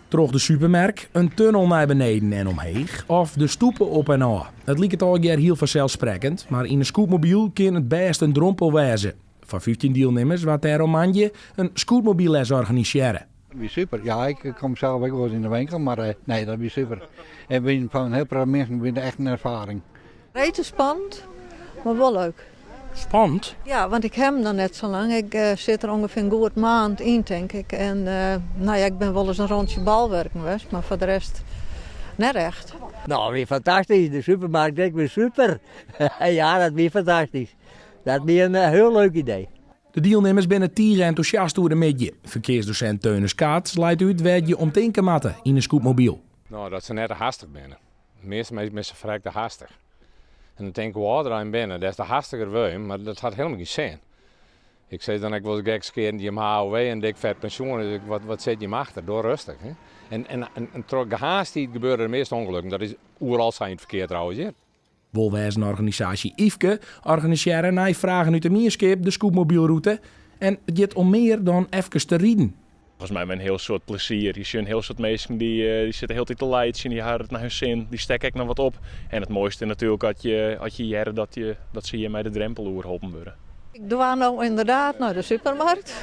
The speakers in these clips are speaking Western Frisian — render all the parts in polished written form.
Troch de supermerk, in tunnel nei beneden en omheech of de stoepe op en ôf. It liket allegear hiel fanselssprekkend, mar yn in scootmobyl kin it bêst in drompel wêze. Foar 15 dielnimmers waard dêrom moandei in scootmobylles organisearre. Dat wie super. Ja, ik kom sels ek wolris yn de winkel, mar nee, dat wie super. En wie foar in hiel protte minsken wie it echt in erfaring. Rete spannend, mar wol leuk. Spannend? Ja, want ik ha him noch net sa lang. Ik sit der ûngefear in goed maand yn, tink ik. En nou ja, ik bin wolris in rûntsje Bolwerken west, mar foar de rest net echt. No, wie fantastysk. De supermarkt ek wie super. Ja, dat wie fantastysk. Dat wie in hiel leuk idee. De dielnimmers binne tige entûsjast oer de middei. Ferkearsdosint Teunis Kaats leit út wêr't je om tinke moatte yn in scootmobyl. No, dat se net te hastich binne. De measte minsken binne se ferrekte hastich. En dan tink ik, hoe âlder je binne, des te hastiger wurde je, mar dat hat hielendal gjin sin. Ik sis dan ek wolris gekskearend, jim ha AOW en dik fet pensjoen, dus wat, wat sit jim achter? Doch rêstich. Hè? En, en, en, en troch gehaastheid gebeure de measte ûngelokken. Dat is oeral sa yn it ferkear trouwens. Hear. Wolwêzenorganisaasje YFKE organisearre nei fragen út de mienskip de scootmobylrûte. En it giet om mear dan efkes te riden. Folgens my mei in hiel soad plezier. Je sjogge in hiel soad minsken dy dy sitte hieltyd te laitsjen, dy ha it nei hun sin, dy stekke ek noch wat op. En it moaiste is natuerlik as je as je hearre dat je dat se hjirmei de drempel oer holpen wurde. Ik doar no ynderdaad nei de supermarkt.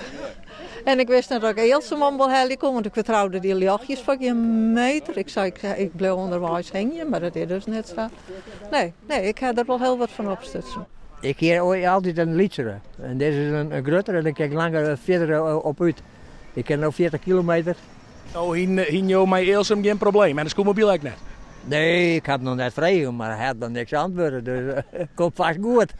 En ik wist net dat ik Ealsum om wol helje koe, want ik fertroude dy ljochtjes foar gjin meter. Ik sei, ik bliuw ûnderweis hingjen, mar dat is dus net sa. Nee, nee, ik ha der wol hiel wat fan opstutsen. Ik hie altyd in lytsere en dizze is in gruttere, dan kin ik langer fierder op út. Ik kin no 40 kilometer. No hiene jo mei Ealsum gjin probleem en de scootmobyl ek net? Nee, ik ha it noch net frege, mar hy hat noch niks antwurde, dus komt fêst goed.